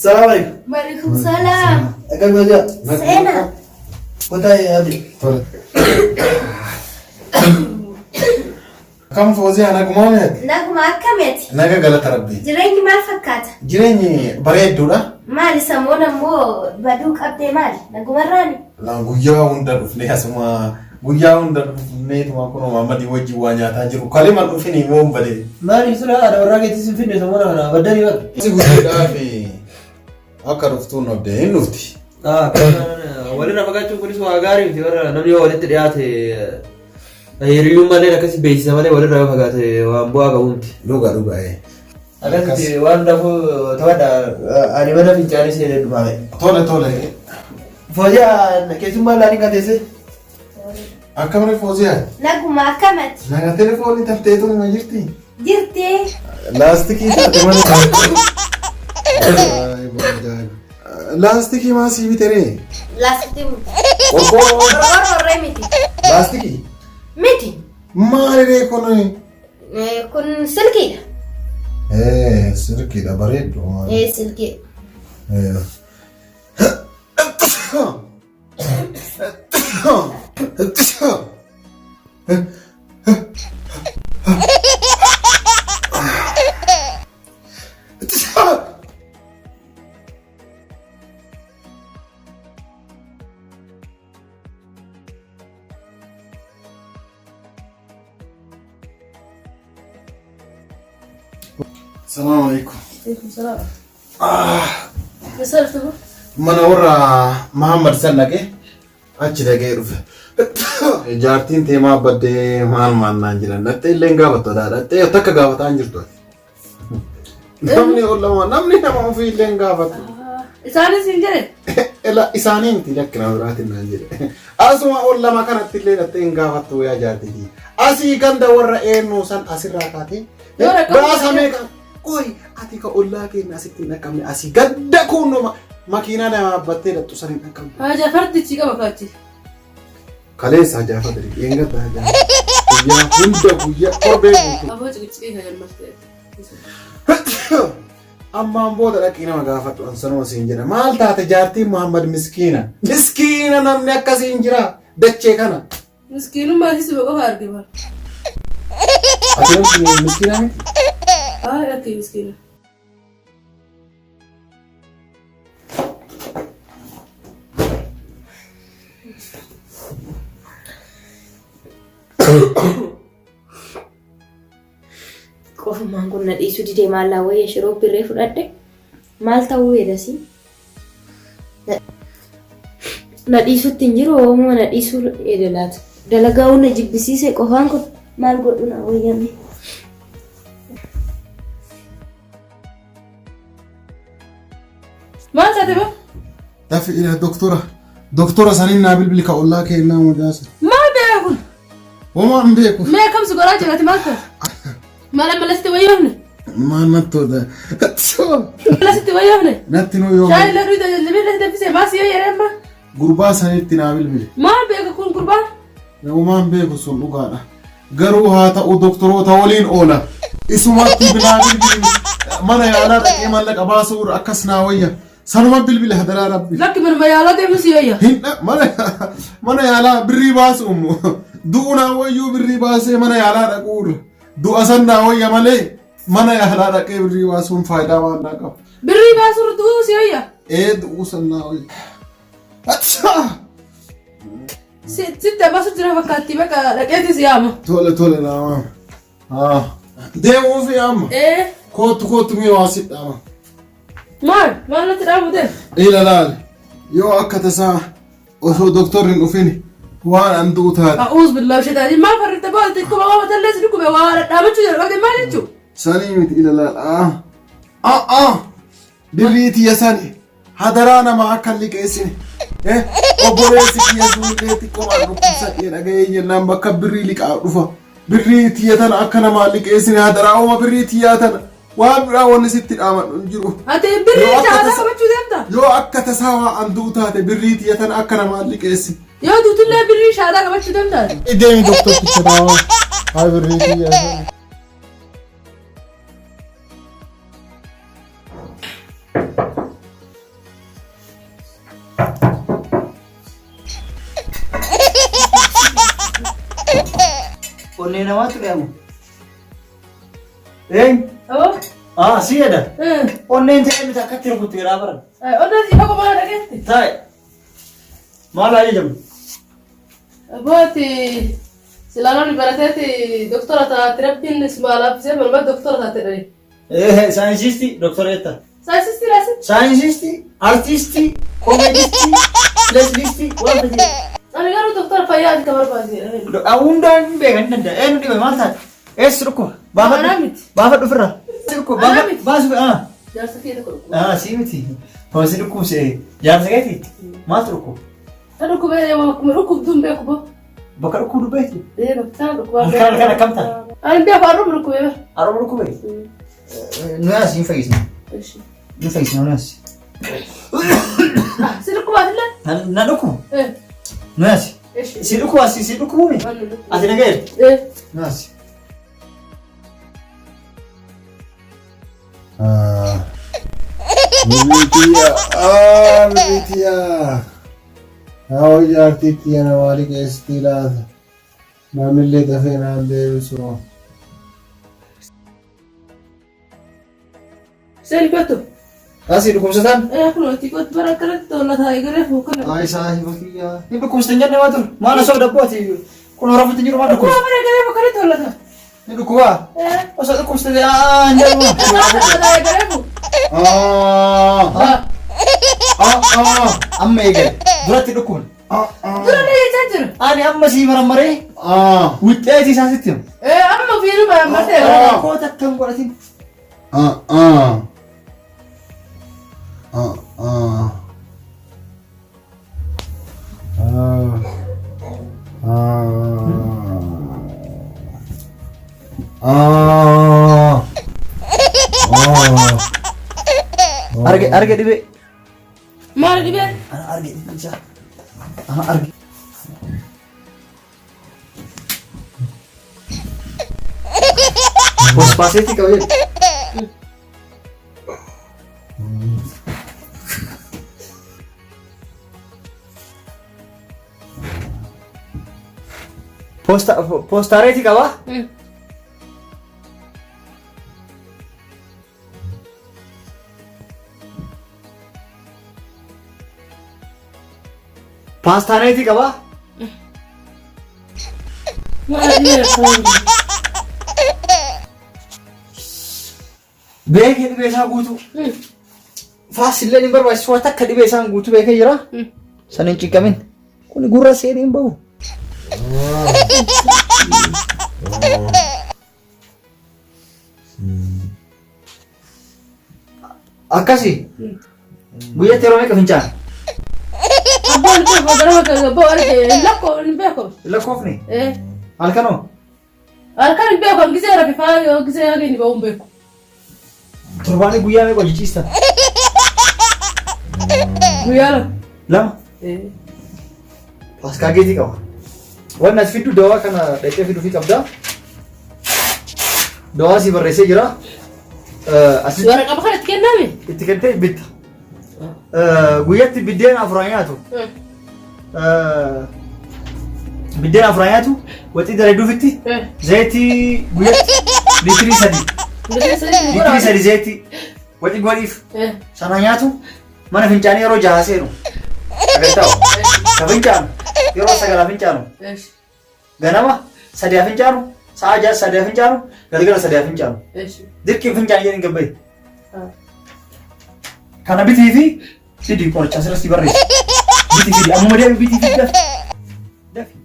Salaam alaikum. Waalaikum salaam. Akkam fooziyaa? Seenaa. Kotaa yaadi. Tole. Akkam Fooziyaa nagumaa mi'aati? Naguma akkamiti? Naga galata rabbii. Jireenyi maal fakkaata? Jireenyi bareedduudha. Maali samoon ammoo baduu qabdee maali? Nagumarraani? Laan guyyaa hunda dhufnee asuma guyyaa hunda dhufneetuma kunoo Maammadii wajjin waa nyaataa jiru. Kalima dhufin immoo hin badee. Maaliif sila haadha warraa keetti sin fidne samoona kana baddanii bara. Si guddiidhaaf akka dhuftuun dhabdee hin dhufti. Walirra fagaachuun kunis waa gaarii miti warra namni yoo walitti dhiyaate hiriyyummaa illee akkasi beeksisa malee walirra yoo fagaate waan bu'aa qabu miti. Dhuga dhuga ee. Akkasitti waan dafuu taphadha ani mana fincaanii seenee dhufaame. Tole tole. Fooziyaa keessummaa laanii qateesse. Akkamri Fooziyaa? Naguma akkamati? Naga telefoonii tafteetu nima jirti? Jirti. Laastikii taate malee. Ajaa'iba ajaa'iba. Laastikii maa sii biteree? Laastikii miti. Qorqoorroo Qorqoorroo miti. laastikii? Miti. Maaliree kun? Kun silkiidha. Silkiidha bareeddu. Silkii. Salaamu alaikum. Eessa Mana warra Mahammad san dhaqee achi dhaqee dhufe. Jaartiin teemaa baddee maal maal naan jedhan dhattee illee hin gaafattu daa dhattee takka gaafataa hin jirtu. ati. Namni ollama namni nama ofii illee hin gaafatu. Isaanis hin jedhe. Ela isaanii miti lakkina biraatiin naan jedhe. Asuma ollama kanatti illee dhattee hin gaafattu yaa jaartii. Asii ganda warra eenyu san asirraa kaatee Yoo rakkoo baasa meeqa Qoy ati ka ollaa keenya asitti hin dhaqqabne asii gadda kunnuma makiinaa nama yaabbattee dhaqxu san hin dhaqqabne. Haja fardichi qaba kaachi. Kaleessa hajaa fadri dheengadda hajaa guyyaa hunda guyyaa torbee guutuu. Aboo ciqiciqee kan jalmarte. Ammaan booda dhaqii nama gaafadhu an sanuma siin jedha maal taate jaartiin Muhammad miskiina miskiina namni akkasii hin jira dachee kana. Miskiinummaa isii suma qofa arge bara. Ati namni miskiinaa miti? Haa lakkii miskiina. Qofumaan kun na dhiisuu didee maallaa wayya shiroo birree fudhadhe maal ta'uu hedasii. Na dhiisutti hin jiru hoomuma na dhiisuu heda laata. Dalagaa na jibbisiise qofaan kun maal godhu na wayyame. Maal taate ba? Dafi ila doktora. Doktora saniin naa bilbili ka ollaa keennaa mucaasa. Maal beeka kun? Homaa hin beeku. Mee akkam si godhaa jira ati maal taate? Maal amma lasitti wayyoofne? Maal natti tola? Lasitti wayyoofne? Natti nuu yoo Shaayii illee dhuyita jajjabii illee danfisee maal si yoo yeree amma? gurbaa sanitti naa bilbili. Maal beeka kun gurbaan? Homaa hin beeku sun dhugaadha. Garuu haa ta'u doktoroota waliin oola. Isumatti naa bilbili. Mana yaalaa dhaqee maallaqa baasuu irra akkas naa wayya. Sanuma bilbila hadaraa rabbi. Lakki manuma yaalaa deemuu si wayya. Hin dha- mana mana yaalaa birrii baasu immoo du'u naa wayyuu birrii baasee mana yaalaa dhaquu irra du'a san naa wayya malee mana yaalaa dhaqee birrii baasuun faayidaa waan naa qabu. Birrii baasuu irra du'uu si wayya. Ee du'uu san naa wayya. Achaa! Sitti abaasu jira fakkaatti bakka dhaqeetis yaama. Tole tole naa waama. Haa. Deemuufi amma. Ee Kootu kootu mee waa si dhaama. maal maal natti dhaamu deem. Ila laali. Yoo akka tasaa osoo doktorri hin dhufin waan an du'u taate. A'uuz billahi shaytaanii maal farritte booda xiqquma waa matallee si dhukkube waa dhadhaabachuu jira qabde maal jechuu. Sanii miti ila laal. Ah. Ah ah. Birrii tiyya sani hadaraa nama akka hin liqeessine. Eh, Obboleessi kiyya sunillee xiqqoomaan dhukkubsadhee dhaga'ee jennaan bakka birrii liqaa dhufa. Birrii tiyya tana akka namaa hin liqeessine hadaraa ooma birrii tiyyaa tana. Waan biraa wanni sitti dhaamadhu hin jiru. Ati birrii Yoo akka shaadaa tasa- qabachuu deemta. Yoo akka tasaa waa an du'u taate birrii tiyya tana akka namaa hin liqeessine. Yoo duutullee birrii shaadaa qabachuu deemta. Deemi doktorticha taa'aa. Haa birrii tiyya tana. Onnee namaatti dhayamu. Eenyu? Aboo. Ah, si jedha. Onneen ta'ee miti akkatti rukutte jedhaa baran. Onneen si bakka mana dhageetti. Taa'e. Maal ajajamu? Aboo ati silaa namni barateeti doktora taate rabbiin si laaffisee manuma doktora taate dhani. Saayinsiistii doktora jetta. Saayinsiistii laasi. Saayinsiistii, artiistii, koomedistii, pileeslistii waan ta'e. Ani garuu doktora fayyaati ka barbaade. Hundaan hin beekan hin danda'a. Eenyu dhibe maal taate? Eessi dhukkuba? Anaa miti. Baafadhu ofirraa. Si dhukkuba? Anaa miti. Baasu ah. Jaarsa kee tokko dhukkuba. Ah, si miti. Hoo si dhukkubse jaarsa keeti? Maaltu dhukkuba? Ta dhukkubee akkuma dhukkubdu hin beeku boo. Bakka dhukkubu beektu? Ee bakka dhukkubaa. Halkan halkan akkam ta'a? Ani hin beeku har'uma dhukkubee bara. Har'uma dhukkube? Nu yaasi hin fayyisna. Hin fayyisna nu yaasi. Si dhukkubaas illee? Na dhukkuba. Nu yaasi. Si dhukkuba si dhukkubumi? Ati nagayee? Nu yaasi. Bibitiya, ah, bibitiya. Haa jaartii tiyya namaa liqeessitii laata. Namillee dafee naan deebisu. Seen kottu. Asii dhukkubsataan? Ee kun itti kottu bara akkanatti tola taa'ee garee fuukana. Ay saahiba kiyya. Hin dhukkubsatan jenne waa ture. Maal osoo dabboo ati kun horafutti jiru maal dhukkubsa? Bara garee fuukana tola ta'a. Ni dhukkubaa? Osoo dhukkubsate aa hin jedhamu. Maal taa'ee garee fuu? Ah, ah, ah, Amma eegale. Duratti dhukkubne. ah, ah, Dura na jechaa jira. Ani amma sii marammaree ah, wixxeetii isaa sitti himu. Ee amma ofiinuu marammartee. Rakkoo takka hin godhatin. ah, ah. Ah, ah. Ah. Ah. Ah. Ah. Arge arge dhibee. Maal dhibee? Ana arge dhibee isaa. Ana arge. Pospaaseetii qaba jedhu. Posta poostaareetii qaba. Paastaaneetii qaba. Maal dhibee? Beekee dhibee isaa guutuu. Faasilleen hin barbaachisu waan takka dhibee isaan guutuu beekee jira. San hin cinqamin. Kun gurra seenee hin bahu. Akkasi. Guyyaatti yeroo meeqa fincaan? Abbaan beeku gara bakka abbaa arge lakkoo hin beeku. Lakkoofne. Ee Halkanoo. halkan hin beeku gisee rafe faa yoo gisee haga inni ba'u hin beeku. Torbaanii guyyaa meeqa hojii ciista? Guyyaa lama. Lama. Ee. Paaskaa geetii qaba. Wanni as fiddu dawaa kana dhaqxee fiduufii qabda. Dawaa si barreessee jira. Asitti Waraqaa kana itti kenname. itti kentee bitta. Guyyaatti biddeen afuraa nyaatu. Biddeen afuraa nyaatu waxii daladuufitti zayitii guyyaatti liitirii 3. Liitirii 3 zayitii waxii godhiif sana nyaatu mana fincaanii yeroo jaha seenu. Sagantaa'u. Ka fincaanu yeroo sagalaa fincaanu. Ganama sadi haa fincaanu, sa'a 6 sadi haa fincaanu, galgala sadi haa fincaanu. Dirqiin fincaanii jedhin gabbaye. Kana bitii fi fidi qoricha asirratti barreessi. Bitii fidi ammuma deemi bitii fidi dafi. Dafi.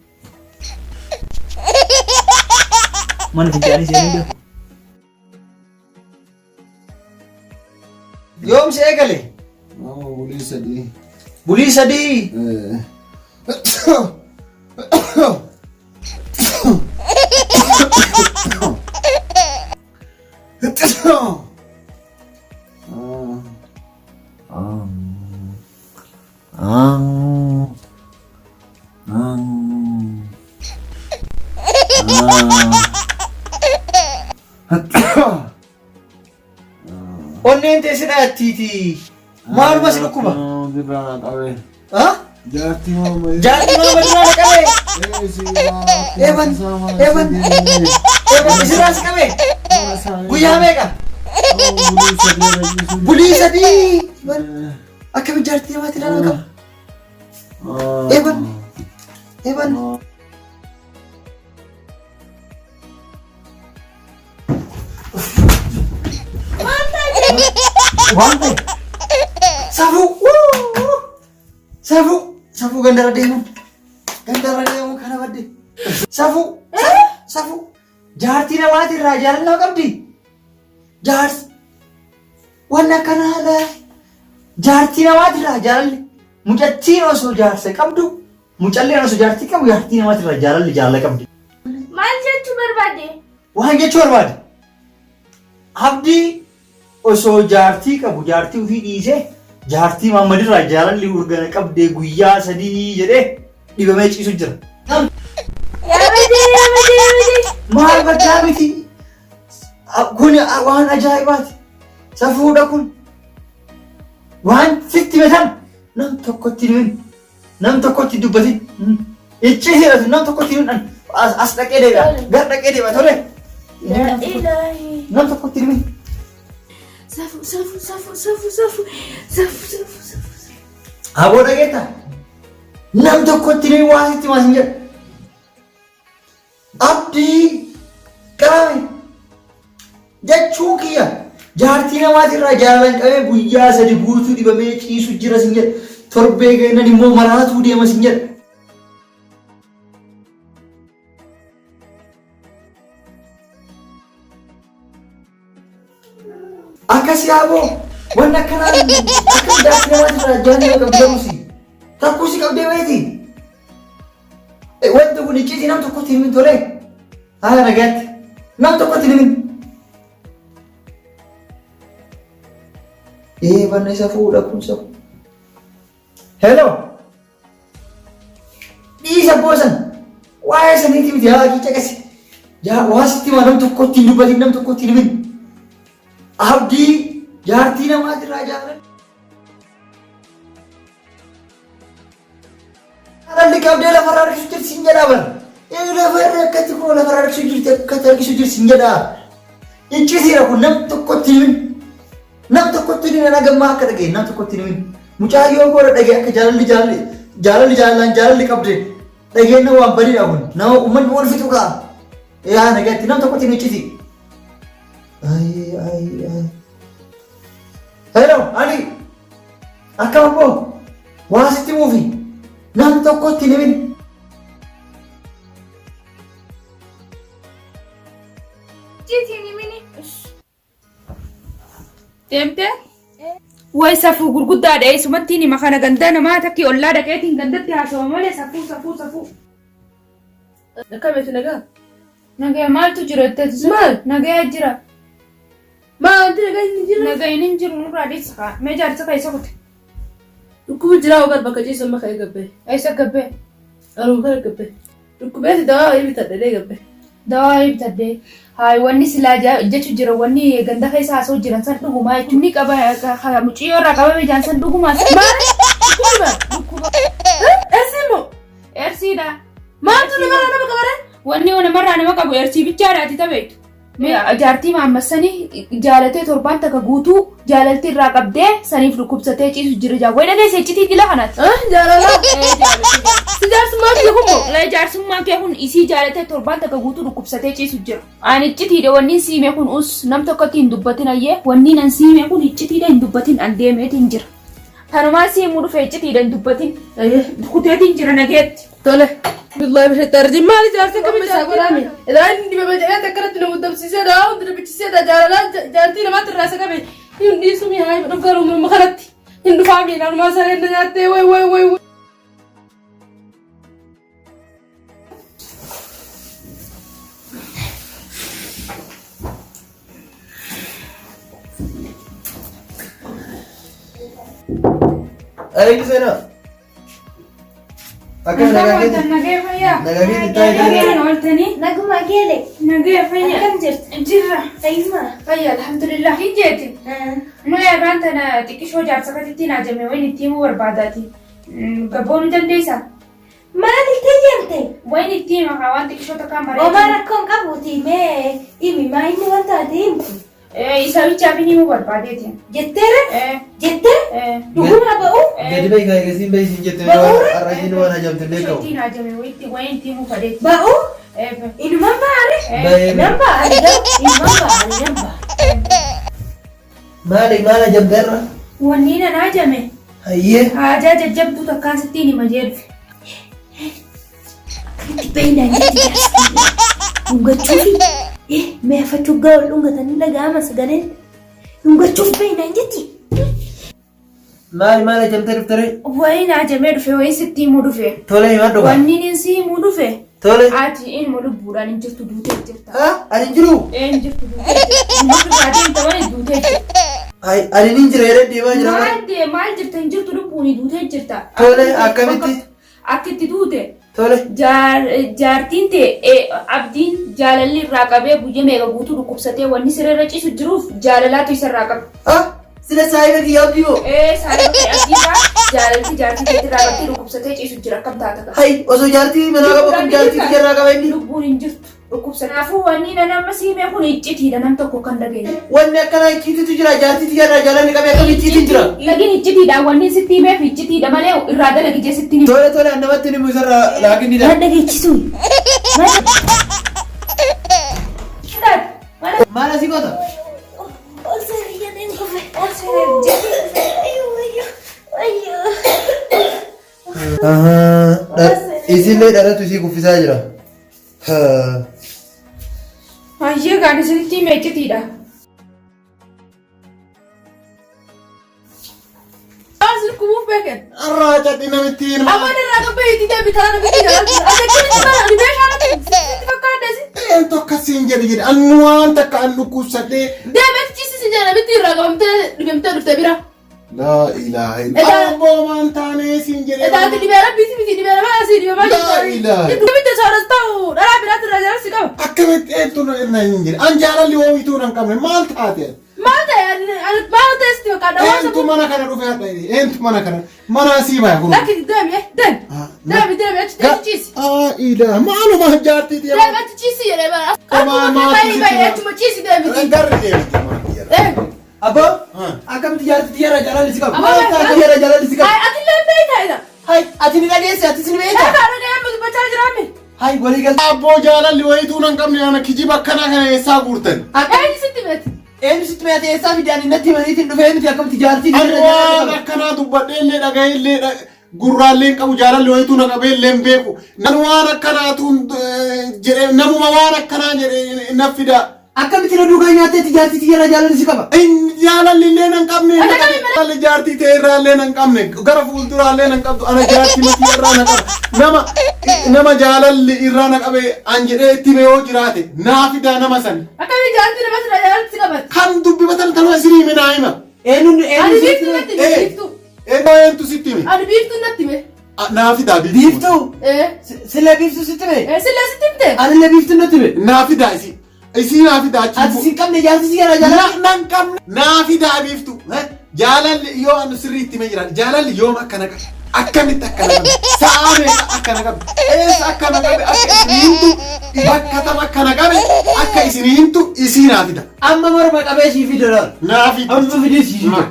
Mana fincaanii seenuu dafi. Yoom si eegale? Nama bulii 3. Bulii 3. Onneen tee si dhayattiiti. Maaluma si dhukkuba? Birraa na qabe. Ha? Jaartii maama. Jaartii maama irraa na qabe. Eeban, eeban, eeban isirraas qabe. Guyyaa meeqa? Bulii sadii. Eeban, akkami jaartii namaatti ilaaluu qaba? Eeban, eeban. Waan ta'e. Safuu. Safuu. Safuu gandarra deemuun. Gandarra deemuun kana badde. Safuu. Safuu. Jaartii namaati irraa jaalala nama qabdi. Jaarsi. Wanni akkanaa laa. Jaartii namaati irraa jaalalli. Mucattiin osoo jaarsa qabdu mucalleen osoo jaartii qabu jaartii namaati irraa jaalalli jaalala qabdi. Maal jechuu barbaade? Waan jechuu barbaade. Abdii osoo jaartii qabu jaartii ofii dhiisee jaartii Maammadirraa jaalalli urgana qabdee guyyaa sadii jedhee dhibamee ciisu jira. Yaa badee yaa badee yaa badee. Maal baddaa miti. Kun waan ajaa'ibaati. Safuudha kun. Waan sitti himatan nam tokkotti hin himin. Nam tokkotti hin dubbatin. Icciitiidha tun nam tokkotti hin himin. As dhaqee deebi'a. Gar dhaqee deebi'a tole. Yaa ilaahi. Nam tokkotti hin himin. Safu safu safu safu safu safu safu safu. Aboo dhageetta. Nam tokkotti hin himin waa sitti himaa sin jedha. Abdii qabame jechuu kiyya jaartii namaatirraa jaalalan qabee guyyaa sadi guutuu dhibamee ciisu jira sin jedha. Torbee geennan immoo maraatuu deema sin jedha. Akkasii aboo wanni akkanaa akkam jaartii namaatirraa jaalala qabdu ta'uusi. Takkuusi qabdee beeti. Wanti kun icciitii nam tokkotti hin himin tole. Haala nagaatti nam tokkotti hin himin. Ee banna isa fuudha kun safu. Hello. Dhiisa boosan. Waa'ee saniiti miti haa kii caqasi. Yaa waa sitti himaa nam tokkotti hin dubbatin nam tokkotti hin himin. Abdii jaartii namaatirraa jaalan. Dhalli qabdee lafarra harkisu jirti sin jedhaa bara. Ee lafarra akkatti kun lafarra harkisu jirti akkatti harkisu jirti sin jedhaa. Iccitiidha kun nam tokkotti hin himin. Nam tokkotti hin himin hagammaa akka dhagaye nam tokkotti hin himin. Mucaayyoo booda dhagaye akka jaalalli jaalalli jaalalli jaalalaan jaalalli qabde dhageenna waan badiidha kun nama uummanni wal fixu ka'a. Yaa nagaatti nam tokkotti hin icciti. Ay ay ay. Hello Ali. Akkam abboo? Waa sitti himuufi nam tokkotti hin himin. Icciitiin himini. Deemtee? Way safuu gurguddaadha eessumattiin hima kana gandaa namaa takki ollaa dhaqeetiin gandatti haasawa malee safuu safuu safuu. Akkamitti nagaa? Nagaya maaltu jira jettee Maal? Nagaya jira. Maa wanti nagaa hin jirre? Nagayin hin jiru nurraa dhiisa kaa. Mee jaarsa keessa kute. Dhukkubi jiraa ogar bakka ciisu amma ka'ee gabbee. Eessa gabbee? Aruma kana gabbee. Dhukkubeeti dawaa wayii bitadhe dee gabbee. Dawaa wayii bitadhe. Haay wanni silaa jechu jira wanni ganda keessa haasa'u jiran san dhugumaa jechuun ni qaba muciyyoo irraa qabame jaan san dhugumaa. Maal? Dhukkuba? Dhukkuba. Eessi immoo? Ersiidha. Maaltu namarraa nama qabare? Wanni namarraa nama qabu ersii bichaadhaati tabeetu. Mee jaartii maammassanii jaalatee torbaan takka guutuu jaalalti irraa qabdee saniif dhukkubsatee ciisu jira jaa. Wayi dhageesse iccitii dila kanaati. Jaalala. Jaalatee Si jaarsummaa kiyya kun moo? jaalate. Jaarsummaan kee kun isii jaalatee torbaan takka guutuu dhukkubsatee ciisu jira. Ani iccitiidha wanni siime kun us nam tokkotti hin dubbatin ayyee wanni nan siime kun iccitiidha hin dubbatin an deemeetiin jira. Tanumaan siimuu dhufe iccitiidha hin dubbatin. Kuteetiin jira nageetti. Tole. Billahi bishaan arjii maali jaarsa akkamitti isaa godhaami? Ilaa inni dhibame jedhee akkanatti nu muddamsiisee dawaa hundi dubbichisee jaalalaa jaartii namaatti irraa isa qabe hin dhiisu mi haa dhugaa uumama kanatti hin dhufaa mi ilaalumaa sareen na nyaattee way way way. Eenyu seenaa? Akkam nagaa keeti? Nagee fayyaa. Nagaa keeti taa'ee Nageen jira. ooltanii. Naguma keele. Nagee fayyaa. Akkam jirta? Jirra. Fayyuma. Fayyaa alhamdulillah. Hin jeeti. Nu eegaan tana xiqqishoo jaarsa katitti naa jame wayin itti himuu barbaadaati. Gabboo ni dandeessaa? Maaliif tayyamte? Wayin itti hima kaa waan xiqqishoo takkaa maree. Homaa rakkoon qabuuti mee himi maa inni wanta ati himtu? Isa bichaaf inni himuu barbaadeeti. Jetteera? Jettee? Dhuguma ba'u? Gadi bahi kaa eegasiin bahi siin jette Ba'uura? har'a isiin waan hajamte illee qabu. Ittiin hajame wayitti wayin itti himuu fadheeti. Ba'u? Inuman ba'are? Ba'ee Nan ba'a ani garuu inuman ba'a ani nan ba'a. Maali maal hajamte har'a? Wanni nan hajame Hayyee. haajaa jajjabduu takkaan sittiin hima jee dhufe. Akkamitti bahinaan jetti jaarsi dhungachuufi mee afachuu gaa ol dhungatanii dhaga'ama sagaleen dhungachuuf bahinaan jetti. Maali maal hajamtee dhufte ree? Wayin hajamee dhufe wayin sitti himuu dhufe. Tole himadhu kaa. Wanni inni si himuu dhufe. Tole. Ati ilma lubbuudhaan hin jirtu duutee jirta. Ha? Ani hin jiru. Ee hin jirtu duutee jirta. Inni irraa deemta malee duutee jirta. Ay, ani nin jira jedhee deemaa jira. Maal dee maal jirta hin jirtu lubbuun duutee jirta. Tole akkamitti? Akka itti duute. Tole. Jaartiin tee abdiin jaalalli irraa qabee guyya meeqa guutuu dhukkubsatee wanni siree irra ciisu jiruuf jaalalaatu isa irraa qabe. Ah, sila saahiba kiyya abdii moo? Ee saahiba kee abdii irraa jaalalti jaartii keetti irraa qabdee dhukkubsatee ciisu jira akkam taata kaa. Hay, osoo jaartii manaa qabu akkam jaartii kiyya irraa qaba inni? Lubbuun hin jirtu. Dhukkubsate. Kanaafuu wanni nan amma sii hime kun iccitiidha nam tokko kan dhageenye. Wanni akkanaa icciititu jira jaartii tiyya irraa jaalalli qabee akkam icciitiin jira. Lagin iccitiidha wanni sitti himeef iccitiidha malee irraa dalagi jee sitti hin Tole tole an namatti hin himu isarraa laakiin ni Maal dhageechisuu? Maal Maal asii goota? Ol seenee jedheen kufe. Ol seenee jedheen kufe. Ayyoo ayyoo ayyoo. Isillee dhalatu isii kuffisaa jira. Hayyee gaan isinitti hime iccitiidha. As dhukkubuuf beeken. Irraa cadhi namitti ilma. Afaan irraa qabbee itti deebi karaa namitti jaalatu. Ati akkamitti bara ani meeshaa natti sitti fakkaadde si. Eentu akkasiin jedhe jedhe annu waan takka an dhukkubsadhee. Deemeeti ciisisi jedha namitti irraa qabamtee dhibamtee dhufte bira. Laa ilaaha illa. Edaa- Abboo maan taanee siin jedhee. Etaati dhibee rabbii si miti dhibee namaa si dhibee maal Laa ilaaha. Namitti sooras ta'u dharaa biraatti irraa jala si qaba. Akkamitti eentu na na hin jedhe. An jaalalli oomituu nan qabne maal taate? Maal ta'e ani maal ta'e sitti fakkaata waan Eentu sammuu. mana kana dhufe hadha eentu mana kana mana asii baya kun. Lakki deemi deemi deemi deemi achi achi ciisi. Aa ilaa maaluma jaartii tiya. Deemi achi ciisi jedhee bara. Homaa Akkuma maaltu baay'ee sitti baay'ee hima? achuma ciisi deemiti. Garri deemti maal jedha. Deemi. Abboo akkamitti jaartii tiyyarraa jaalalli si qaba? Abbaa, Maal taate tiyyarraa jaalalli si qaba? Ay ati illee beektaa ila. Hay ati ni dhageesse ati ni beektaa? Egaa dhaga'ee dubbachaa jiraame. Hay walii galtee. Abboo jaalalli wayituu nan qabne ana kijiba akkanaa kana eessaa guurtan? Eenyu sitti meeti? Eenyu sitti meete eessaa fide ani natti himaniitiin dhufee miti akkamitti jaartii Ani tiyyarraa jaalalli waan qaba? akkanaa dubbadhee illee dhaga'ee illee gurraallee hin qabu jaalalli wayituu na qabee illee hin beeku. Nan waan akkanaatu jedhee namuma waan akkanaa jedhee na fidaa. Akkamitti na duukaa nyaatteetti jaartii tiyyarraa jaalalli si qaba? Jaalalli illee nan qabne. Jaalalli jaartii ta'e irraa illee nan qabne. Gara fuulduraa illee nan qabdu. Ana jaartii matii irraa na qaba. Nama nama jaalalli irraa na qabe an jedhee itti hime yoo jiraate naa fidaa nama sani. Akkamii jaartii nama sirraa jaalalli si qabate? Kan dubbifatan tanuma isinii hime naa hima. Eenyuun Ani eenyu biiftuu sitti natti hime biiftuu. Eenyu sitti hime? Ani biiftuu natti hime. Naa fidaa biiftuu. Biiftuu? Ee. Sila biiftuu sitti hime? Ee sila sitti himte? Anillee biiftuu natti hime. Naa fidaa isii. Isii naa fidaa achi. Ati sin qabne jaarsi si gara jaalala. Nan qabne. Naa fidaa biiftu. Jaalalli yoo anu sirrii itti himee jiraadhe jaalalli yoom akkana qabe akkamitti akkana qabe sa'aa meeqa akkana qabe eessa akkana qabe akka isin himtu bakka tam akkana qabe akka isin himtu isii naa fida. Amma morma qabee sii fida laal. Naa fida. Amma fidee sii fida.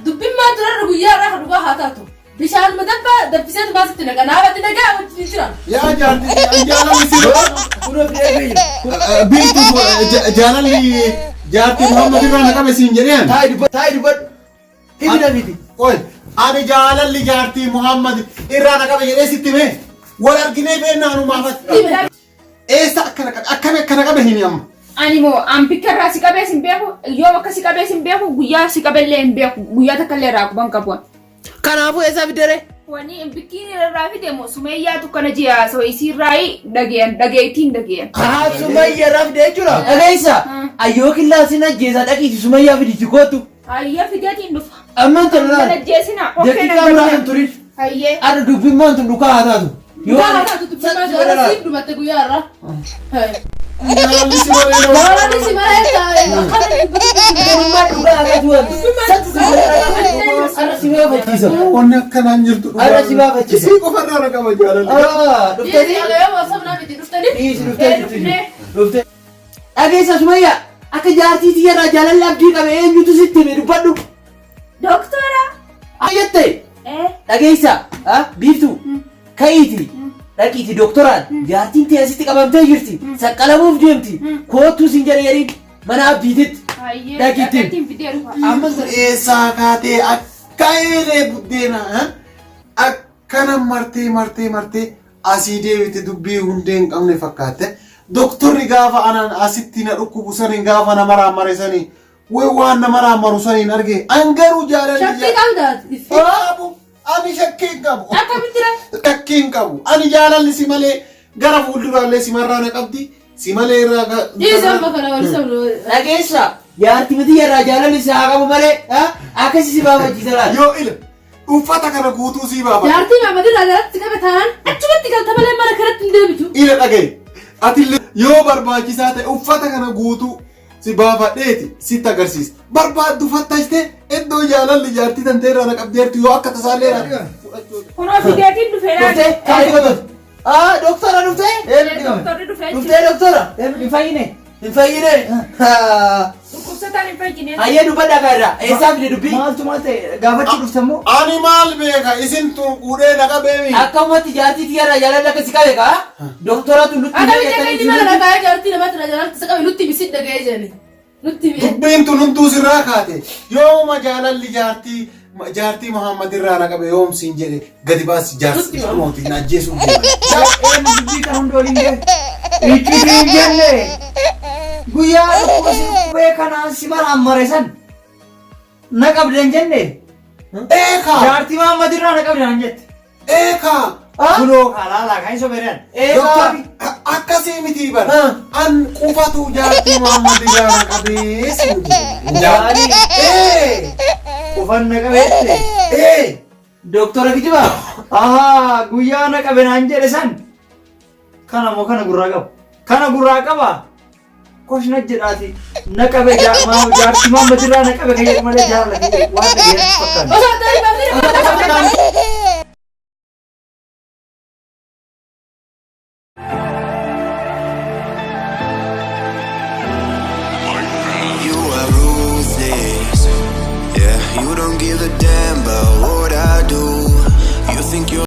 Dubbiin maa turarra guyyaa irraa kan dhugaa haa taatu. Bishaan madabbaa danfisee tumaa sitti naqa. Naaf ati nagaa wajjin jira. Yaa jaartii an jaalalli si Kunoo fidee dhufee jira. Biiftu jaalalli jaartii Muhammad irraa na qabe siin jedhee ani. Taa'i dubbadhu. Taa'i dubbadhu. Himi na fidi. Qoy ani jaalalli jaartii Muhammad irraa na qabe jedhee sitti himee wal arginee beennaa anumaafatti. Eessa akkana qabe akkami akkana qabe himi amma. Ani moo an bikka irraa si qabees hin beeku yoom akka si qabees hin beeku guyyaa si qabellee hin beeku guyyaa takka illee irraa quban qabu. Kanaafuu eessaa fiddere? Wani bikkiin irraa fide moo sumeeyyaatu kana ji'a so isiirraa dhageeyan dhageettiin dhageeyan. Haa sumayya irraa fide jechuudha. Dhageessa. Ayyoo killaa sin ajjeesaa dhaqiiti sumayyaa fiditi kootu. Hayya fideetiin dhufa. Ammaan tana Kan laal. ajjeesina. Daqiiqaa muraasa hin turin. Hayyee. Arra dubbimmaan tun dhukaa haa taatu. Yoo Dhugaa haa taatu dubbiin maa turarra siif dhumatte guyyaa irraa. Jaalalli si malee nama. Jaalalli si malee taa'e akkana dubbatu. Dubbimmaan dhugaa haa taatu. Satti si malee. Arra si malee. baafachiisa. Wanni akkanaan jirtu Har'a si baafachiisa. Isii qofarraa na qaba jaalalli. Ah, dhuftanii? Dhiisi dhuftee jirtu jiru. Dhuftee. Dhageessa Sumayya akka jaartii tiyyarraa jaalalli abdii qabe eenyutu sitti hime dubbadhu. Doktora. Jette dhageessa biiftuu ka'iiti dhaqiiti doktoraan jaartiin tee asitti qabamtee jirti saqqalamuuf deemti koottuu siin jedhe jedhiin mana abdiititti. Hayyee. Dhaqiitti. Dhaqattiin fidee dhufa. Amma eessaa kaatee akka eelee buddeena akkana martee martee martee asii deebite dubbii hundee hin qabne fakkaatte. Doktorri gaafa anan asitti na dhukkubu saniin gaafa nama raamare sanii way waan nama raamaru saniin arge an garuu jaalalli Shakkii qabdaati. qabu ani shakkii hin qabu. Akkamitti ree? Shakkii hin qabu. Ani jaalalli si malee gara fuulduraallee simarraa na qabdi si malee irraa Dhiisa amma kana wal sabnu. Dhageessa jaartii tiyyarraa jaalalli si haa qabu malee akkasi si baafachiisa laata. Yoo ila uffata kana guutuu sii baafadha. Jaartii Maamad irraa jalatti qabe taanaan achumatti galta malee mana kanatti hin deebitu. Ila dhagaye atillee yoo barbaachisaa ta'e uffata kana guutuu si baafadheeti sitti agarsiisa. Barbaaddu fattashte iddoo jaalalli jaartii tantee irraa na qabdeertu yoo akka tasaallee irraa fudhachuu. Kunoo fideetiin dhufee laata. Dhuftee kaayii qotooti. Ah, doktora dhuftee? Doktorri dhufee jira. Dhuftee doktora? Hin fayyine. Hin fayyine. Dhukkubsataan hin fayyine. Hayyee dubbadhaa kaa irraa. Eessaa fide dubbii? Maaltu maal ta'e gaafachuu dhufte immoo? Ani maal beeka isin tun fuudhee na qabeemi. Akkamatti jaartii tiyyarraa jaalalli akka si qabe kaa? Doktoratu nutti himee Akkamitti akka jettanii inni mana dhagaa'ee jaartii namatti irraa jalatti qabe nutti himi si dhaga'ee jedhani. Nutti himi. Dubbiin tun hunduu sirraa kaate yooma jaalalli jaartii jaartii Muhammad irraa na qabe yoom siin jedhe gadi baasi jaarsi mootii na ajjeesuuf deema. Eenyu dubbii kan hunda waliin gahe? Iccitii hin jenne. Guyyaa dhukkuba si dhukkubee kanaan si maraammare san na qabde hin jenne. Eekaa Jaartii Mahammad irraa na qabde naan jette. eekaa Kunoo kalaalaa kan hin sobeeraan. Eegaa. Doktorri akkasii miti bara an qufatu jaartii Muhammad irraa na qabee siin jedhe. Jaartii. Ee qufan na qabeette. ee Doktora kijibaa? Ahaa guyyaa na qabe naan jedhe san. Kana moo kana gurraa qaba. Kana gurraa qaba. Koshna jedhaati na qabe jaartii Mahammad irraa na qabe kan jedhu malee jaalala kiyya waan dhageessu fakkaata. Osoo ta'e baafnee You are ruthless. Yeah, you don't give a damn about